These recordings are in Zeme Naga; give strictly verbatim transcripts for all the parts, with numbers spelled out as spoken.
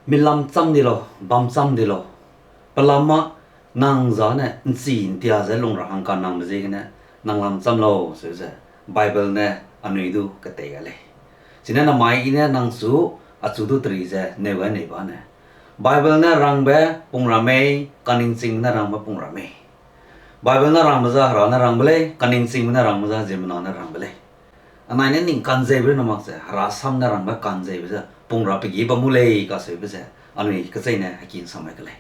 Mi lam cham di lau, bam cham di lau. Pelam ma nang zane ’nchi ’ntia ze lung ra hang kanangbe ziegene, nang lam cham lau, seu ze Bible ne anui du ketei gai lei. Chine namai I ne nang chu achu du teri ze neu gai nei ba ne, Bible ne rangbe pung ra mei, kaningching ne rangbe pung ra mei. Bible ne rangbe ze Hera ne rangbe lei, kaningchingbe ne rangbe ze ziemmena ne rangbe lei. Anai ne ning kanzeibe na mak ze, Hera sam ne rangbe kanzeibe ze pung ra pe gi bam mu lei kaseube ze, anui kecheîne heki ’nsam mai ke lei.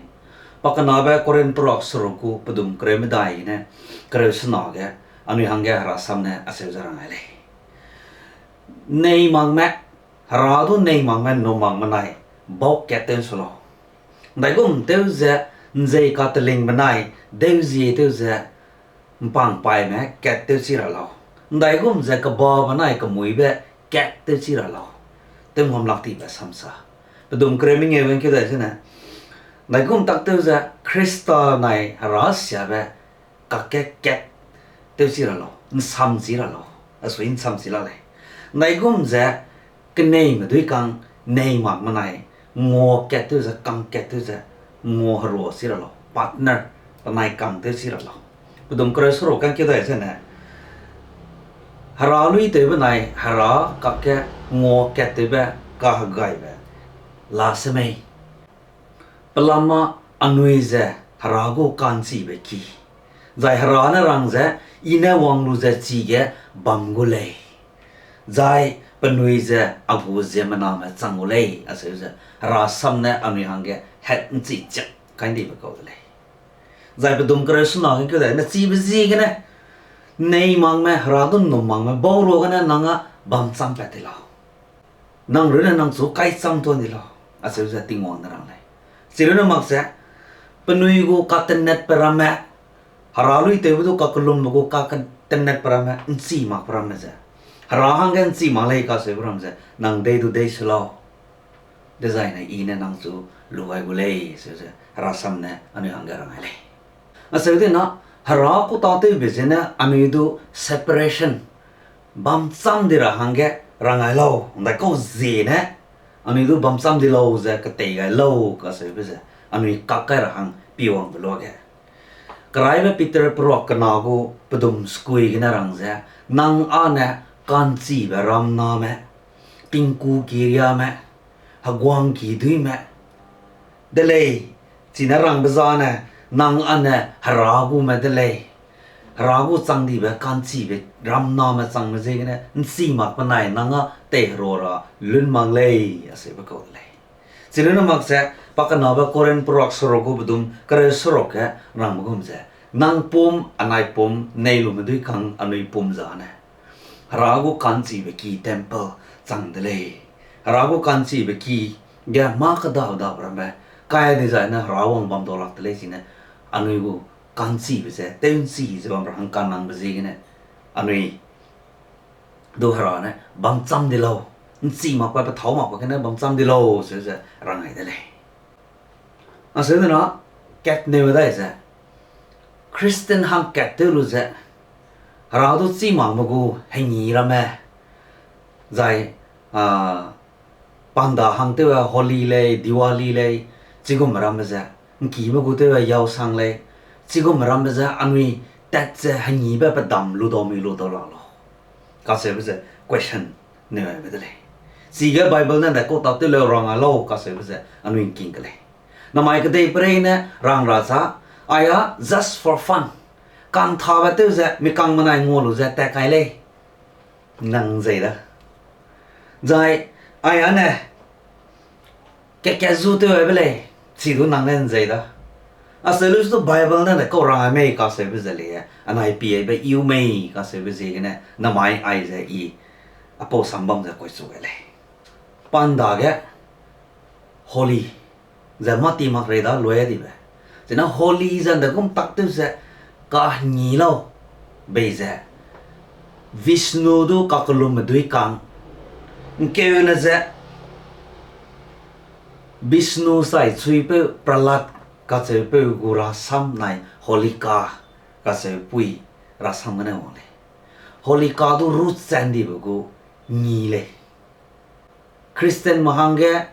Pakenabe Korinth perak seruk gu pedum kereu medai gene kereu sena ge, anui hangge Hera sam ne aseu ze rang gai lei. Nei makme, Hera du nei makme, ’nnum makme nai bau kat tew su lau. ’Ndaigum tew ze ’nzei kateling benai deuzie tew ze ’mpang paime kat tew chi ra lau. ’Ndaigum ze keba benai kemuîbe kat tew chi ra lau. Tew ngam lak tibe samsa. Pedum kereu mengeu ge ’ngkeu dai zene, ’ndaigum tak tew ze Khrista nai Hera siabe kakge kat tew chi ra lau, ’nsam chi ra lau, asui ’nsam chi la lei. ’Ndaigum ze keneime dui kang nei makme nai ngua kat tew ze, kang kat tew ze, ngua herua chi ra lau, partner, penai kang tew chi ra lau. Pedum kereu seruk ge ’ngkeu dai zene, Hera luitewbe nai Hera kakge ngua kat tewbe kahegaibe la semei. Pelam ma anui ze Hera gu ka'nchibe ki, zai Hera ne rang ze, I ne wang lu ze chige bam gu lei, zai penui ze a gu ziemmename chang gu lei, aseu ze Hera sam ne anui hangge hat ’nchi chiak kai ’ndibe kau de lei. Zai pedum kereu sena ge ’ngkeu dai, nachibe ziegene, nei makme, Hera du ’nnum makme bau ruagene nang â bam cham pat ti lau. Nang runne nang chu kai cham tuan di lau, aseu ze Tingwang ne rang lei. Chirunne mak ze, penui gu katenetbe ramme, Hera luitewbe du kakellumbe gu katenetbe ramme, ’nchi makbe ramme ze, Hera hangge ’nchi mak lei kaseube ram ze, nang dei du dei se lau. Dezaine I ne nang chu lu gai gu lei, seu ze Hera sam ne anui hangge rang gai lei. Aseu dina, Hera ku tâtewbe zene anui du separation, bam cham di ra hangge rang gai lau, ’ndaikau ziene, anui du bam cham di lau ze ketei gai lau kaseube ze, anui kak kai ra hang piwangbe luage. Keraibe Peter perak kena gu pedum sekui gene rang ze, nang â ne ka'nchibe ramname, tingku ki riame, heguang ki duîme de lei, chine rangbe zane, nang â ne Hera gume de lei. Hera gu chang dibe ka'nchibe ramname changme ziegene ’nchi mak benai nang â teiherua ra lun mak lei, aseube kau de lei. Chileu ne mak ze, pakenabe Korinth perak seruk gu pedum kereu seruk ge rangbe gum ze, nang pum, anai pum, nei lume dui kang anui pum zane Hera gu ka'nchibe ki temple chang de lei. Hera gu ka'nchibe ki ge mâ kedau dau ramme kai dizai ne Hera wang bam dau lak de lei, chine anui gu ka'nchibe ze tew'nchi ze bam ra hang kanangbe ziegene, anui du Hera ne bam cham di lau, ’nchi makbe, pethâu makbe gene bam cham di lau, seu ze rang gai de lei. Aseu dena, kat neu dai ze, Christian hang kat tew lu ze, Hera du chî makme gu hengi ramme, zai, a, panda hang tew Holi lei, Diwali lei, chigum ramme ze, ’ngkime gu tew Yaosang lei, chigum ramme ze anui tat ze hengibe pedam lu dau mi lu dau la lau, kaseube ze question neu aibe de lei. Chige Bible ne ’ndaikau tâtew leu rang a lau kaseube ze anui ’ngking ke lei. Namai kedeiperei ne rang ra cha, aia just for fun, kangthabe tew ze mi kangmenai ngua lu ze tat kai lei. Nang zei da. Zai, aia ne, kat kat zu tew aibe lei, chi du nang ne ’nzei da. Aseu lu du Bible ne ’ndaikau rang a mei kaseube ze lei, anai pi aibe iu mei kaseube ziegene namai ai ze I apau sambam ze kuichu gai lei. Panda ge Holi ze mâ ti mak rei da lui dibe. Zene Holi ze ’ndaigum tak tew ze kahengi lau bei ze, Vishnu du kakellumme dui kang, ’ngkeune ze Vishnu sai chuipeu Prahlad kacheupeu gu rasam nai Holika kacheupui rasam gene wang lei. Holika du ru chan dibe gu ngi lei. Christianme hangge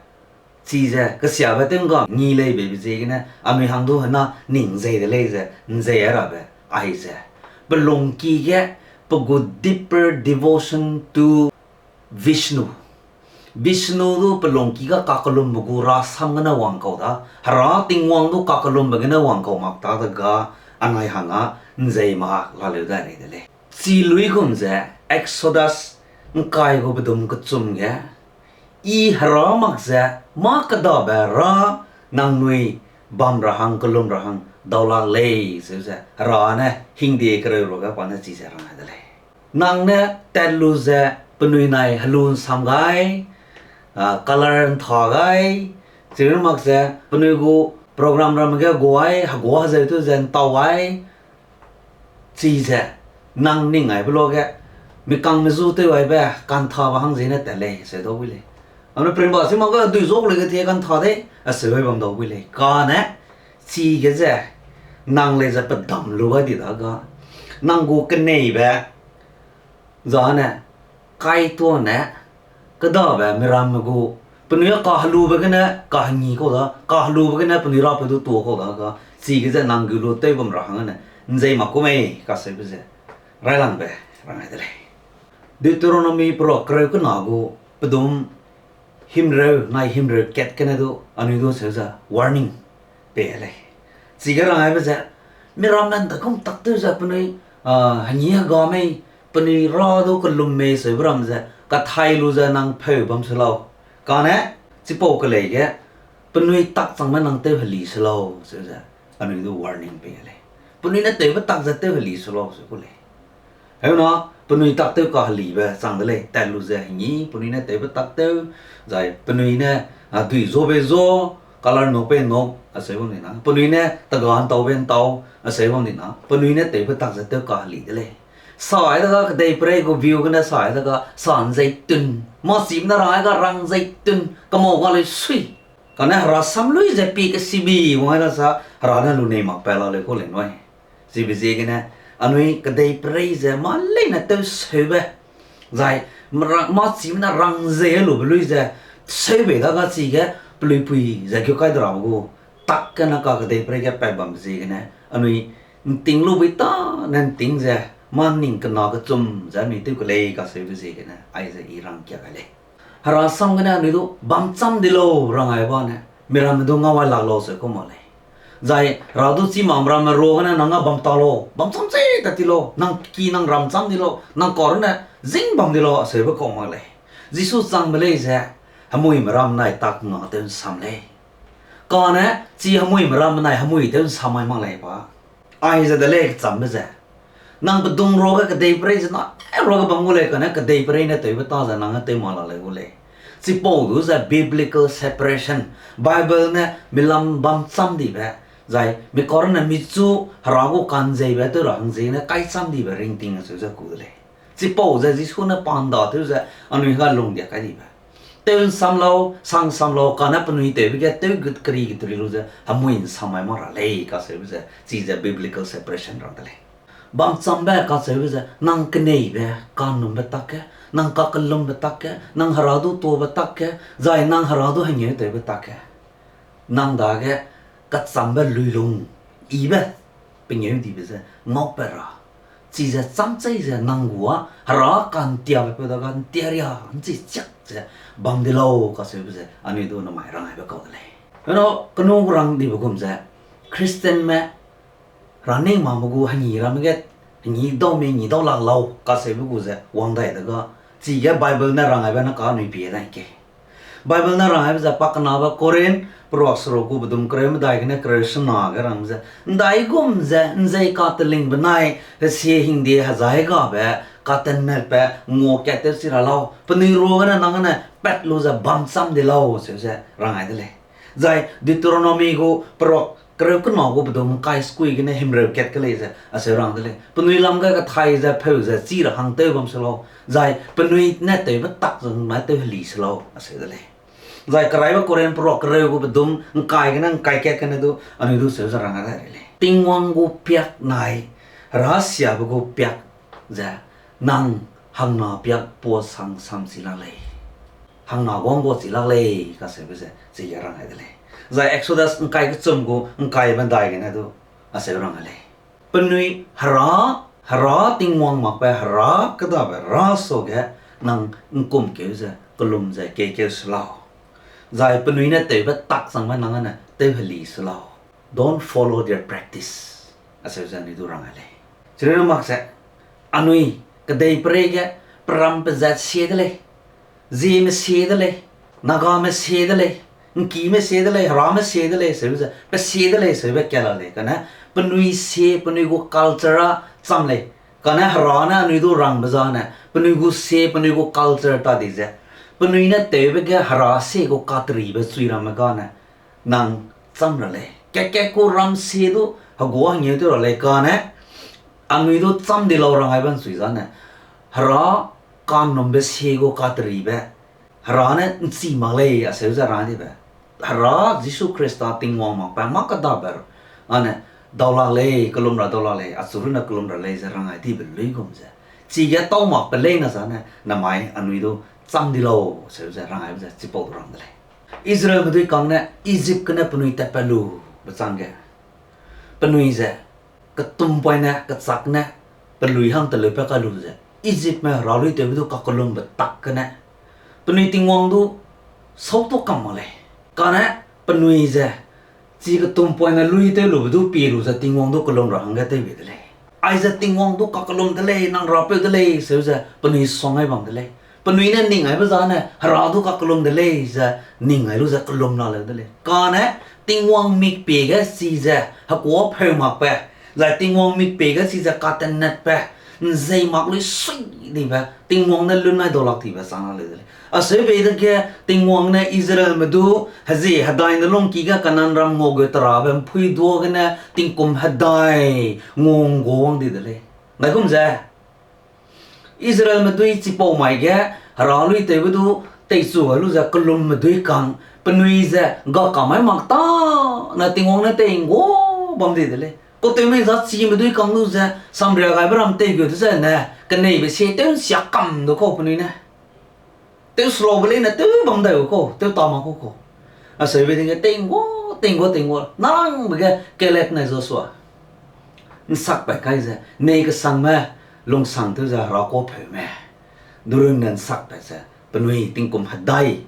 Chize kesiabe tew ’ngga ngi lei beibe ziegene, anui hang du hena ning zei de lei ze, ’nzei a rabe, aize pe lungki ge, pe gu deeper devotion to Vishnu. Vishnu du pe lungki ga kakellumbe gu rasam gene wangkau da, Hera Tingwang du kakellumbe gene wangkau mak ta dega, anai hangge ’nzei mak laleu dai rei de lei. Chi luigum ze Exodus ’ngkai gu bedum kechum ge, I Hera mak ze mâ kedabe ra nangnui bam ra hang kellum ra hang daulak lei, zeu ze Hera ne hingde kereu ruage pa ne chize rang ai de lei. Nang ne tat lu ze penui nai helu ’nsam gai, a, color ’ntha gai, chirun mak ze penui gu program ramme ge guai, hegua hezeu tew ze ’ntau gai, chize nang ning aibe luage, mikangme zu tew aibe, kanthabe hang ziene tat lei, seu dau bui lei. Ane pringba si mak ge dui zau lei ge tie kantha dei, aseu ai bam dau bui lei. Kane, chige ze, nang lei ze pedam lu gai di dage, nang gu keneibe, zane, kaituane, kedabe miramme gu, penui a kahelube gene kahengi kau da, kahelube gene penui rapeu du tuâ kau dage, chige ze nang gu lu tew bam ra hanggene, ’nzei mak ku mei kaseube ze, railangbe, rang ai de lei. Deuteronomy perua kereu kena gu, pedum himreu, nai himreu kat gene du, anui du seu ze warning pei lei. Chige rang aibe ze, miramme ’ndaigum tak tew ze penui, a, hengi hega mei, penui ra du kellum mei seube ram ze, kathai lu ze nang pheu bam se lau. Kane, chipau kelei ge, penui tak changme nang tew heli se lau, seu ze, anui du warning pei lei. Penui ne tewbe tak ze tew heli se lau, seu ku lei. Heuna, penui tak tew kahelibe chang de lei, tat lu ze hengi, penui ne tewbe tak tew, zai penui ne, a, dui zo bei zo, color nok pei nok, aseu bam di na. Penui ne tega ’ntaube ’ntau, aseu bam di na. Penui ne tewbe tak ze tew kaheli de lei. Sa ai dega kedeiperei gu view gene sa ai dega sa ’nzei tun. Mâ chime ne rang ai ga rang ’nzei tun, kemau ga lei sui. Kane Hera sam lui ze pie kesibi wang ai da sa, Hera ne lu nei mak pat la lei kau lei nui. Chibe ziegene, anui kedeiperei ze mâ leine tewseube, zai, mra-, mâ chime ne rang zei lube lui ze, seu bei dage chige, peluipui ze keu kai de rabe gu, tak gene ka kedeiperei ge pat bambe ziegene, anui ’nting lu bui tâne ’nting ze, mâ ning kena kechum ze anui tew kelei kaseube ziegene, aize I rangkia gai lei. Hera sam gene anui du bamcham di lau rang ai bane, miramme du ngau ai lak lau seu ku mak lei. Zai Hera du chî mak ramme ruagene nang a bam ta lau, bamcham ze tat ti lau, nang ki nang ramcham di lau, nang kaurune zing bam di lau, aseube kau mak lei. Jisu changbe lei ze, hemuime ram nai tak nga tew ’nsam lei. Kane, chi hemuime ram benai hemui tew ’nsam mai mak lei ba. Aize de lei kechambe ze, nang pedung ruage kedeiperei ze na, e ruage bam gu lei kane kedeiperei ne tewbe ta ze nang ne tew mak la lei gu lei. Chipau du ze biblical separation, Bible ne milam bamcham dibe, zai mi kaurune michu Hera gu ka'nzeibe tew ra hangziegene kaicham dibe ringting acheu ze ku de lei. Chipau ze Jisu ne pa ’nda tew ze anui ga lungdia kai dibe. Tew ’nsam lau, sang sam lau, kane penui tewbe ge tew gut keri gut ri lu ze hemui ’nsam mai mak ra lei kaseube ze, chize biblical separation rang de lei. Bamchambe kacheube ze, nang keneibe, kanumbe tak ge, nang kakellumbe tak ge, nang Hera du tuabe tak ge, zai nang Hera du hengeu tewbe tak ge, nang dage kachambe luilung, yibe pengeu dibe ze ngaupat ra, chize cham chei ze nang gu â Hera ka'ntiabe peu dage ’ntia ria ’nchi chiak ze bam di lau kacheube ze anui du namai rang aibe kau de lei. Hena kenu rang dibe gum ze, Christianme Hera ning makme gu hengi ramme ge, hengi dau mei ngi dau lak lau kacheube gu ze wang dai dege, chige Bible ne rang aibe ne ka anui pie dai ke. Bible ne rang aibe ze pakenabe Korinth peruak seruk gu bedum kereu medai gene kereu sena ge rang ze, ’ndaigum ze ’nzei katelingbe nai, hesie hingde hezai gabe, katenmetbe, nguakat tew chi ra lau, penui ruagene nang gene pat lu ze bamcham di lau, seu ze rang ai de lei. Zai Deuteronomy gu peruak kereu kena gu bedum ’ngkai sekui gene himreu kat ge lei ze, acheu rang de lei. Penui lam ge kathai ze pheu ze chi ra hang tew bam se lau, zai penui ne tewbe tak ze nang ne tew heli se lau, acheu de lei. Zai keraibe Korinth peruak kereu gu bedum ’ngkai gene ’ngkai kat gene du, anui du seu ze rang ai dai rei lei. Tingwang gu piak nai, Hera siabe gu piak ze, nang hangna piak puasang samsi la lei. hangna guang gua chi lak lei, kaseube ze, chige rang ai de lei. Zai Exodus ’ngkai kechum gu ’ngkai medai gene du, aseu rang ai lei. Penui Hera, Hera Tingwang makbe Hera kêdabe Hera suage nang ’ngkumkeu ze, kellum ze, keikeu se lau. Zai penui ne tewbe tak changbe nang â ne tew heli se lau. Don't follow their practice. Aseu ze anui du rang ai lei. Chirunne mak ze, anui kedeiperei ge peram pezat sie de lei, Zeme sie de lei, Nagame sie de lei, ’Ngkime sie de lei, Herame sie de lei, seu ze, pe sie de lei, seube ka la lei, kane, penui sie, penui gu culture â cham lei, kane Hera ne anui du rangbe zane, penui gu sie, penui gu culture ta di ze, penui ne tewbe ge Hera sie gu kateribe chui ramme gane, nang cham ra lei. Kat-kat ku ram sie du, hegua hengeu tew ra lei kane, anui du cham di lau rang ai bam chui zane, Hera kanumbe sie gu kateribe, Hera ne ’nchi mak lei, aseu ze rang dibe. Hera Jisu Khrista Tingwang makbe mâ kêdabe, ane, dau lak lei, kellum ra dau lak lei, achu runne kellum ra lei ze rang ai dibe luigum ze, chige tau makbe leine zane, namai anui du cham di lau, seu ze rang aibe ze chipau du rang de lei. Israelme dui kang ne Egypt gene penui tatpat lu bechângge, penui ze, ketumpoine, kechâk ne, pelui hang teleupat kai lu ze, Egyptme hera luitewbe du kakellumbe tak gene, penui Tingwang du sau tu kam mak lei. Kane penui ze, chi ketumpoine luitew lube du pie lu ze Tingwang du kellum ra hangge tew bei de lei. Aize Tingwang du kakellum de lei, nang rapeu de lei, seu ze penui suang ai bam de lei. Penui ne ning aibe zane, Hera du kakellum de lei ze, ning ai lu ze kellum la leu de lei. Kane, Tingwang mikpie ge chize, hekuâpheu makbe, zai Tingwang mikpie ge chize katenetbe, ’nzei mak lui sui dibe, Tingwang ne lun nai dau lak tibe chang la leu de lei. Aseu bei dege, Tingwang ne Israelme du, hezie hedai ne lungki ge Kanaanram ngua gu terabe ’mpui duâ gene, tingkum hedai, ngua ’nggua wang di de lei. Ndaigum ze, Israelme dui chipau mai ge, hera luitewbe du, teichu ai lu ze kellumme dui kang, penui ze, ga kam mai mak ta, na Tingwang ne tei ’nggua bam di de lei. Kau tew mei za chime dui kang lu ze, samria gaibe ram tei gu de ze ne, keneibe sie tew ’nsia kam du kau penui ne. Tew sulaube leine tew bam dai gu kau, tew ta mak kau kau. Aseube dege tei ’nggua, tei ’nggua, tei ’nggua, nangbe ge Kaleb nai Joshua ’nsakpat kai ze, nei kesangme, lungsang tew ze hera kuâpheume, durunne ’nsakpat ze, penui tingkum hedai,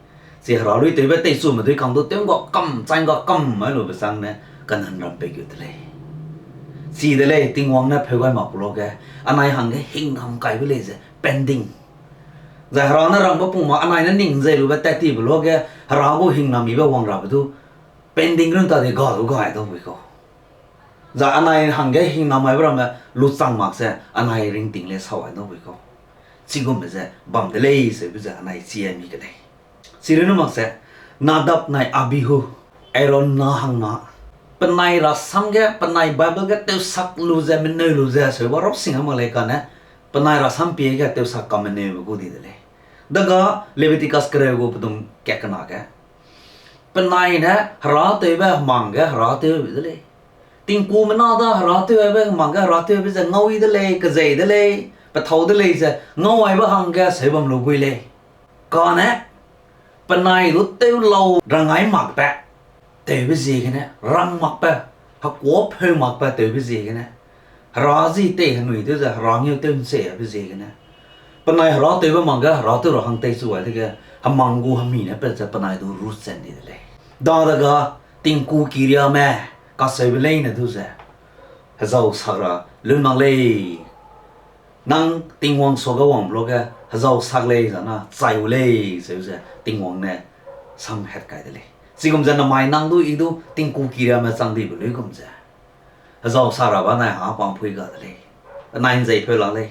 chi hera luitewbe teichume dui kang du tew ’nggua kam, chai ’nggua kam mai lube sangne, Kanaanram pei gu de lei. Chi de lei, Tingwang ne pheu gai mak ku lage, anai hangge hingnam kaibe lei ze, pending. Zai hera ne rangbe pung ma anai ne ning zei lube tat tibe luage, hera gu hingnam yibe wang rabe du, pending run ta de ga du gai dau bui kau. Zai anai hangge hingnam maibe ramme luchang mak ze anai ringting le sau ai dau bui kau. Chigumbe ze bam de lei seube ze anai chi ai mi ke lei. Chirunne mak ze, Nadab nai Abihu, Aaron na hangna, penai rasam ge, penai Bible ge tewsak lu ze, meneu lu ze, seube rau sing a mak lei kane, penai rasam pie ge tewsak kameneube gu di de lei. Dega Leviticus kereu gu pedum kat kena ge, penai ne hera tewbe hemang ge hera tewbe de lei. Tingku mena da hera tewbe hemang ge hera tewbe ze ngau i de lei, kezei de lei, pethâu de lei ze ngau aibe hangge seu bam lu bui lei. Kane, penai du tew lau rangai makbe, tewbe ziegene, rang makbe, hekuâpheu makbe tewbe ziegene, hera zi tei henui tew ze hera ngeu tew ’ncheube ziegene, penai hera tewbe mang ge hera tew ra hang teichu ai dege, hemang gu hemi ne pat ze penai du ru chen di de lei. Dadege, tingku kiriame, kaseube leine du ze, hezau sak ra lun mak lei. Nang Tingwang suage wangbe luage hezau sak lei zana chai u lei, seu ze Tingwang ne samhat kai de lei. Chigum ze namai nang du i du tingku kiriame chang dibe luigum ze, hezau sak rabe anai ha pang pui ga de lei. Anai ’nzei pheu lak lei.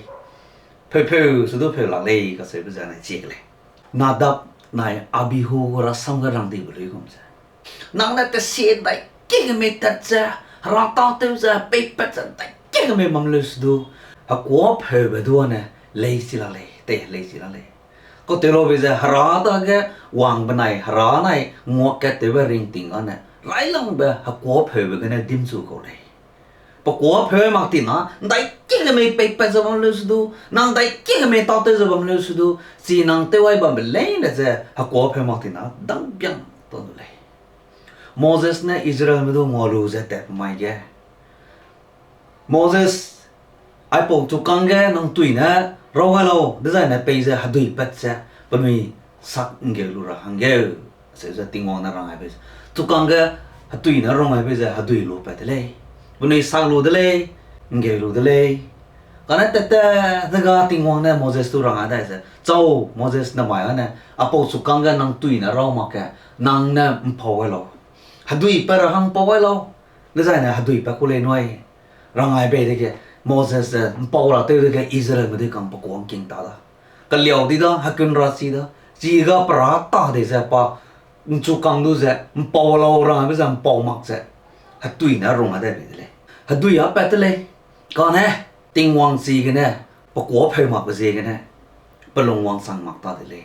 Pheu pheu, se du pheu lak lei, kaseube ze anai chie ke lei. Nadab nai Abihu gu rasam ge rang dibe luigum ze, nang ne tesie dai kegeme tat ze, hera tâtew ze, peipat ze dai kegeme bam leu se du, hekuâpheube du ane, lei chi lak lei, tei lei chi lak lei. Kau tew laube ze hera dage wang benai hera nai nguakattewbe ringting ane, railangbe hekuâpheube gene dimchu kau lei. Pe kuâ pheu mak tina, ’ndaiki ge mei peipat ze bam leu se du, nang ’ndaiki ge mei tâtew ze bam leu se du, chi nang tew ai bambe leine ze hekuâ pheu mak tina, dangbiang ta du lei. Moses ne Israelme du ngua lu ze tat mai ge, Moses, aipau chukâng ge nang tui ne raw gai lau, dezaine peize hedui pat ze penui sak ’nggeu lu ra hangge, acheu ze Tingwang ne rang aibe ze. Chukâng ge hetui ne rung aibe ze hedui lu pat de lei. Penui sak lu de lei, ’nggeu lu de lei. Kane tat tat dega Tingwang ne Moses du rang ai dai ze, chau, Moses, namai â ne, aipau chukâng ge nang tui ne raw mak ge, nang ne ’mpau gai lau. Hedui pat ra hang ’mpau gai lau. Dezaine hedui pat ku lei nui. Rang ai bei dege, Moses ze ’mpau ra tew dege Israelme dui kang pe kuâ ’ngking ta da. Keliau di da, hekun ra chi da, chi ga pe râ tâ dei ze pa, ’nchukâng du ze ’mpau lau rang aibe ze ’mpau mak ze, hetui ne rung ai dai bei de lei. Hedui â pat de lei. Kane, Tingwang chigene, pe kuâ pheu makbe ziegene, pe lung wangchang mak ta de lei.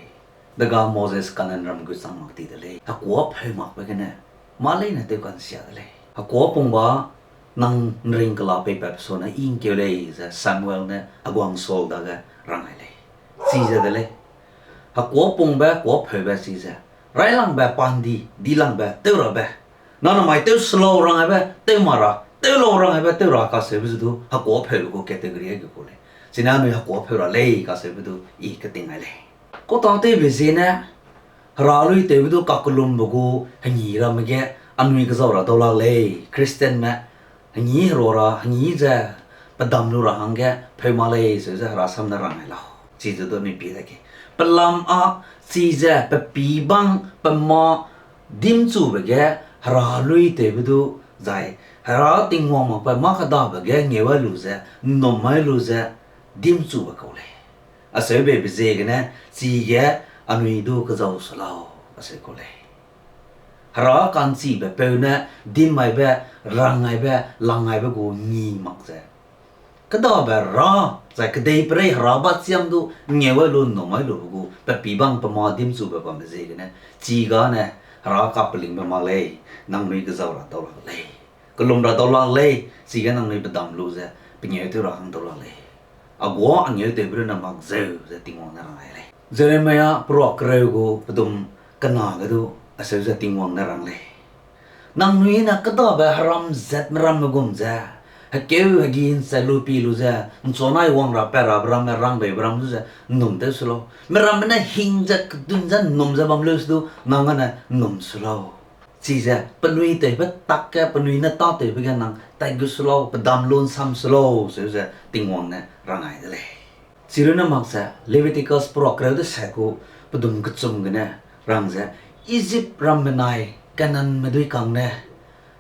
Dega Moses Kanaan ram gu chang mak ti de lei. Hekuâ pheu makbe gene, mâ leine tew ka'nsia de lei. Hekuâ pungba nang ’nring kela peipatbe sone I ’ngkeu lei ze Samuel ne heguang Saul dage rang ai lei. Chize de lei. Hekuâ pungbe, kuâ pheube chize, railangbe pa ’ndi, dilangbe, tew rabe. Nang namai tew se lau rang aibe, tew mak ra, tew lau rang aibe, tew ra kaseube ze du, hekuâ pheube gu category ge ku lei. Chine anui hekuâ pheu ra lei kaseube du, I keting ai lei. Kau tâtewbe ziene, Hera luitewbe du kakellumbe gu hengî ramme ge anui kezau ra dau lak lei, Christianme, hengî herua ra, hengî ze pedam lu ra hangge pheu mak lei, zeu ze Hera sam ne rang ai lau. Chize du anui pie dage. Pelam â chize pe pî bang pe mâ dîmchube ge Hera luitewbe du zai, Hera Tingwang makbe mâ kedabe ge ngeu ai lu ze, ’nnum ai lu ze, dîmchube kau lei. Aseubeibe ziegene, chige anui du kezau se lau, aseu kau lei. Hera ka'nchibe peu ne dîm aibe, rang aibe, lang aibe gu ngî mak ze, kedabe ra, zai kedeiperei Hera bachiam du ngeu ai lu, ’nnum ai lube gu pe pî bang pe mâ dîmchube bambe ziegene, chigane Hera kapelingbe mak lei, nangnui kezau ra dau lak lei. Kellum ra dau lak lei, chige nangnui pedam lu ze, pengêutew ra hang dau lak lei. A guâ a ngêutewbe runne mak zeu ze Tingwang ne rang ai lei. Jeremia peruak kereu gu pedum kena ge du, acheu ze Tingwang ne rang lei. Nangnui ne kedabe heram zat meramme gum ze, hekeu hegi ’nchai lu pi lu ze, ’nchuanai wang ra pat rabe ramme, rangbeibe ram du ze, ’nnum tew se lau. Meramme ne hing ze, kedun ze, ’nnum ze bam leu se du, nang gane ’nnum se lau. Chize penui tewbe tak ge, penui ne tâtewbe ge nang tatgut se lau, pedam lu ’nsam se lau, zeu ze Tingwang ne rang ai de lei. Chirunne mak ze Leviticus peruak kereu deset gu pedum kechum gene rang ze, Ijip ram benai Kanaanme dui kang ne,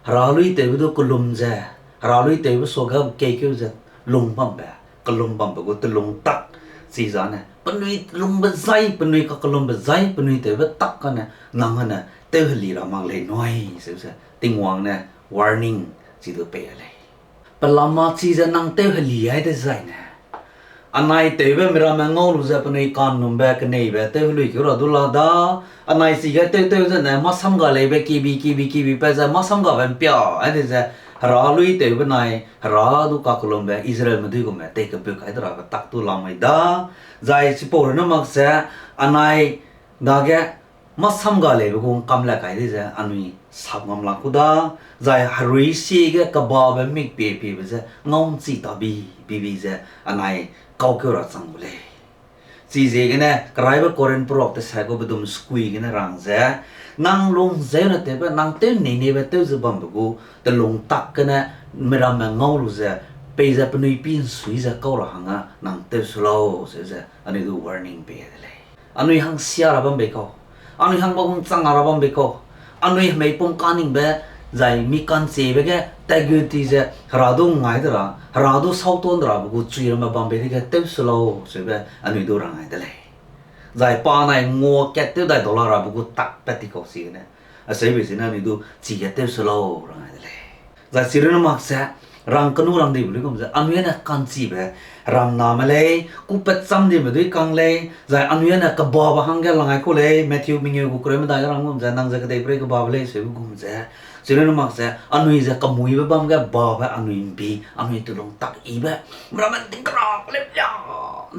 Hera luitewbe du kellum ze, Hera luitewbe suage keikeu ze lung bambe, kellum bambe gu telung tak, chizane penui lungbe zai, penui kakellumbe zai, penui tewbe tak gane, nang gane tew heli ra mak lei nui, zeu ze Tingwang ne warning chi du pei a lei. Pelam â chize nang tew heli ai dezaine, anai tewbe miramme ngau lu ze penui ka'nnumbe keneibe tew heluikeu ra du la da, anai chige tew tew zene mâsamga leibe kibi kibi kibi pat ze mâsamgabe ’mpia ai de ze, Hera luitewbe nai, Hera du kakellumbe Israelme dui gume tei kebuk ai de rabe tak du lamui da, zai chipau runne mak ze, anai dage mâsamga leibe gu ’ngkam le kai di ze anui sap ngam lak ku da, zai herui sie ge kebabe mikpie piebe ze ngau ’nchi ta bi, bibi ze anai kaukeu ra chang gu lei. Chiziegene keraibe Korinth peruak deset gu pedum sekui gene rang ze, nang lung zeu ne tewbe, nang tew nei neibe tew ze bambe gu telung tak gene miramme ngau lu ze, peize penui pî ’nsui ze kau ra hangge nang tew se lau, zeu ze anui du warning pei de lei. Anui hang sia ra bam bei kau, anui hang ba gung chang ra bam bei kau, anui hemei pum kaningbe, zai mi ka'nchibe ge tatgu ti ze Hera du ngai de ra, Hera du sautuan de rabe gu chui ramme bam bei dege tew se lau, zeube anui du rang ai de lei. Zai pa nai ngua kat tew dai dau la rabe gu tak pat ti kau ziegene, aseube ziegene anui du chige tew se lau rang ai de lei. Zai chirunne mak ze, Rang kenu rang dibe luigum ze, anui ne ka'nchibe ramname lei, kupecham dibe dui kang lei, zai anui ne kebabe hangge langai ku lei, Matthew mengeu gu kereu medai ge rang gum ze, nang ze kedeiperei kebabe lei, seube gum ze. Chirun mak ze, anui ze kemuibe bam ge babe anui mbi, anui telung tak yibe, meramme tingkera lei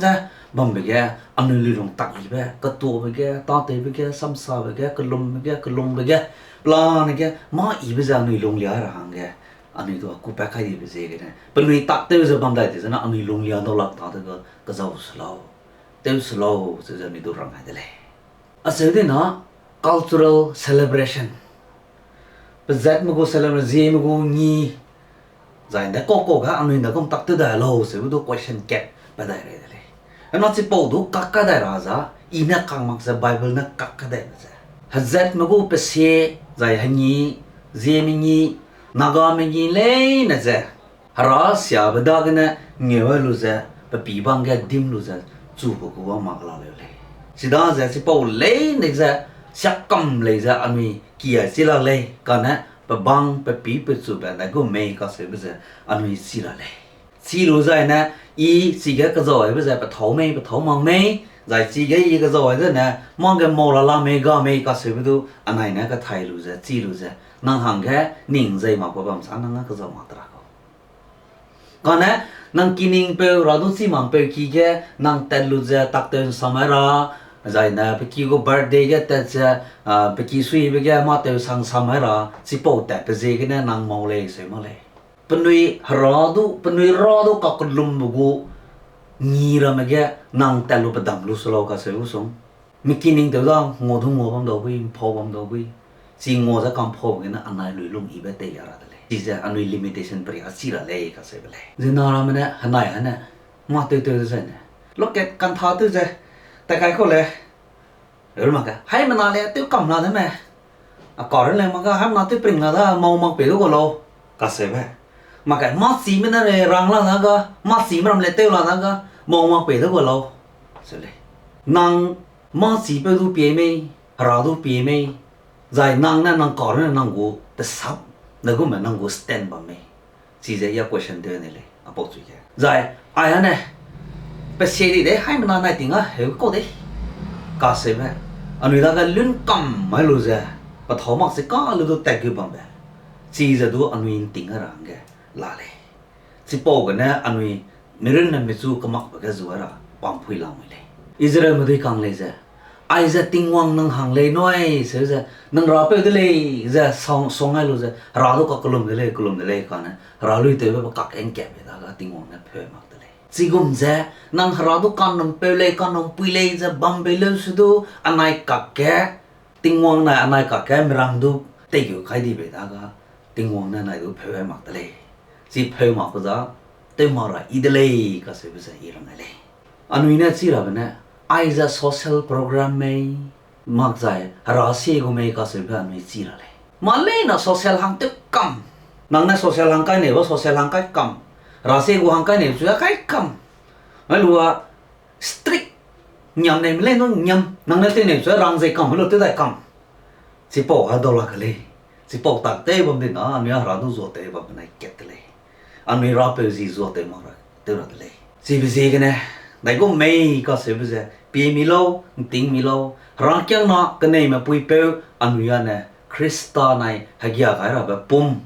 ze bambe ge, anui luilung tak yibe, ketuabe ge, tâtewbe ge, samsabe ge, kelumbe ge, kelungbe ge, pelane ge, mâ yibe ze anui lunglia ra hangge, anui du kupat kai dibe ziegene, penui tak tew ze bam dai di zene anui lunglia dau lak ta de ge, kezau se lau, tew se lau, ze ze anui du rang ai de lei. Acheu dina, cultural celebration. Pezatme gu celebration, zieme gu ngi, zai nde kau kau ge anui nde gum tak tew dai lau, seube du question kat pe dai rei de lei. Ena chipau du kak kai dai ra za, i ne kang mak ze Bible ne kak kai dai me ze. Hezatme gu pesie, zai hengi, zieme ngi, Nagame ngi leine ze, Hera siabe dagene ngeu lu ze, pe pî bang ge dim lu ze, chube gu bam mak la leu lei. Chidaze chipau leine ze, siakam lei ze anui kia chi la lei, kane pe bang, pe pî, pe chube, nai gu mei kaseube ze anui chi la lei. Chi lu zaine, i chige kezau aibe ze pethâu mei, pethâu mak mei, zai chige i kezau ai zene, mâ ge mau la la mei, ga mei kaseube du, anai ne kethai lu ze, chi lu ze, nang hangge ning zei mak pe bam sa nang ne kezau mak te ra kau. Kane, nang kiningpeu, Hera du chî makpeu ki ge, nang tat lu ze, tak tew ’nsam ai ra, zaine, pe ki gu birthday ge tat ze, a, pe ki suibe ge mâ tew sang sam ai ra, chipau tatbe ziegene nang mau lei, seu mak lei. Penui Hera du, penui Hera du kakellumbe gu ngi ramme ge nang tat lu pedam lu se lau kaseu sung. Mi kiningtew da ngua du ngua bam dau bui, ’mpau bam dau bui. Chi ngua ze kampau gene anai lui lung yibe tei ya ra de lei. Chize anui limitation peria chi ra lei kaseube lei. Zina ramme ne henai hane, mâ tew tew de zaine, lokat kantha tew ze, tat kai kau lei. Ru mak ge, haimena le tew kam la de me. A ka ru lei mak ga, haimena tew pring la da, mau mak pei du gu lau. Kaseube. Mak ge, mâ chime ne le rang la da ga, mâ chime ram le tew la da ga, mau mak pei du gu lau. Seu lei. Nang mâ chipeu du pie mei, Hera du pie mei, zai nang ne nang ka ru ne nang gu tesap, ne gume nang gu stand bam mei. Chize ya question tew ne lei, apau chui ge. Zai, ai ane, pe sie di de, haimena nai ting a heu kau de. Kaseube, anui dage lun kam mai lu ze, pethâu mak se ka lu du tat gu bambe. Chize du anui ’nting a ra hangge la lei. Chipau gene anui mirunne michu kemakbe ge zu ra pampui lamui lei. Israelme dui kang lei ze, aize Tingwang nang hang lei nui, seu ze, nang rapeu de lei ze, song, song ai lu ze, Hera du kakellum de lei, kellum de lei kane, Hera luitewbe pe kak ngkatbe dage Tingwang ne pheu mak de lei. Chigum ze, nang Hera du kannumpeu lei, kannumpui lei ze bam bei leu se du, anai kakge, Tingwang nai anai kakge miram du teigeu kai di bei dage, Tingwang ne nai du pheu ai mak de lei. Chi pheu mak ku za, tew mak ra i de lei, kaseube ze i rang ai lei. Anui ne chi rabe ne, aize social program mei, mak zai Hera sie gu mei kaseube anui chi ra lei. Mâ leine social hang tew kam. Nang ne social hang kai neibe social hang kai kam. Hera sie gu hang kai neibe chu a kai kam. Mai lua strict ngiam neime lei nu ngiam. Nang ne tew neibe chu a rang zei kam, mai lu tew dai kam. Chipau a dau la ke lei. Chipau tak tew bam di na, anui a Hera du zuatew bam benai kat de lei. Anui rapeu zi zuatew mak ra, tew ra de lei. Chibe ziegene, dai gu mei kaseube ze, pie mi lau, ’nting mi lau, Herakiangna keneime puipeu, anui â ne, Khrista nai hegia gai rabe pum.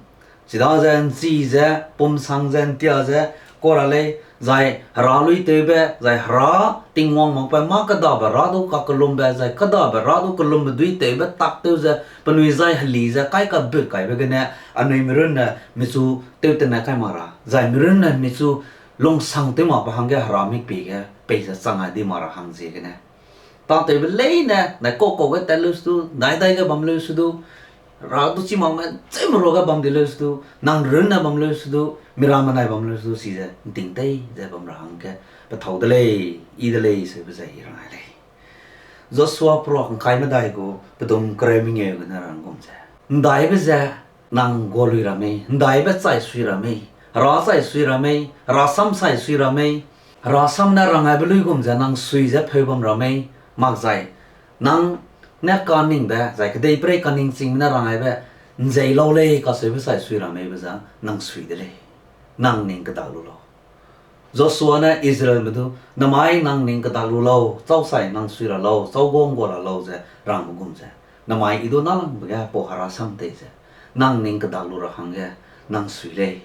Chidaze ’nchi ze, pum sang ze, ’ntia ze, kau ra lei, zai Hera luitewbe, zai Hera Tingwang makbe mâ kedabe Hera du kakellumbe, zai kedabe Hera du kellumbe duitewbe tak tew ze, penui zai heli ze kai kabut kaibe gene, anui mirunne michu tew tene kai mak ra, zai mirunne michu lungsang tew makbe hangge Hera mikpie ge peize chang ai di mak ra hang ziegene. Tâtewbe leine, nai kau kau ge tat leu se du, nai dai ge bam leu se du, Hera du chi makme cheume ruage bam di leu se du, nang runne bam leu se du, miramme nai bam leu se du, chize ’nting tei ze bam ra hangge, pethâu de lei, i de lei, seube ze i rang ai lei. Joshua peruak ’ngkai medai gu pedum kereu mengeu gene rang gum ze, ’ndaibe ze nang gualui ra mei, ’ndaibe chai sui ra mei, Hera chai sui ra mei, Hera sam chai sui ra mei, Hera sam ne rang aibe luigum ze nang sui ze pheu bam ra mei, mak zai nang ne kaningbe, zai kedeiperei kaningchingbe ne rang aibe, ’nzei lau lei kaseube chai sui ra meibe ze nang sui de lei. Nang ning kedak lu lau. Joshua ne Israelme du, namai nang ning kedak lu lau, châu sai nang sui ra lau, châu gum gua ra lau ze rangbe gum ze, namai I du nâlangbe ge pau herasam tei ze, nang ning kedak lu ra hangge nang sui lei.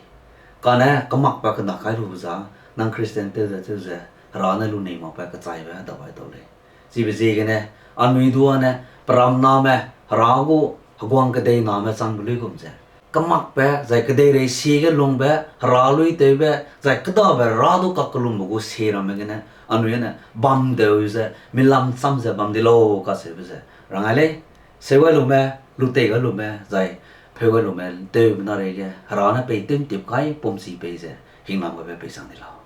Kane kemakbe kedak kai lube za, nang Christian tew ze tew ze, Hera ne lunei makbe kechaibe dau gai dau lei. Chibe ziegene, anui du âne, peram name, Hera gu heguang kedei name changbe luigum ze, kemakbe, zai kedeirei sie ge lungbe, Hera luitewbe, zai kêdabe Hera du kakellumbe gu sie ramme gene, anui âne bam deu ze, milam cham ze bam di lau kacheube ze rang gai lei. Seu gai lume, lutei gai lume, zai pheu gai lume, tewbe na reige Hera ne pei tew'ntip kai pumchi pei ze, hingnam gaibe pei sang di lau.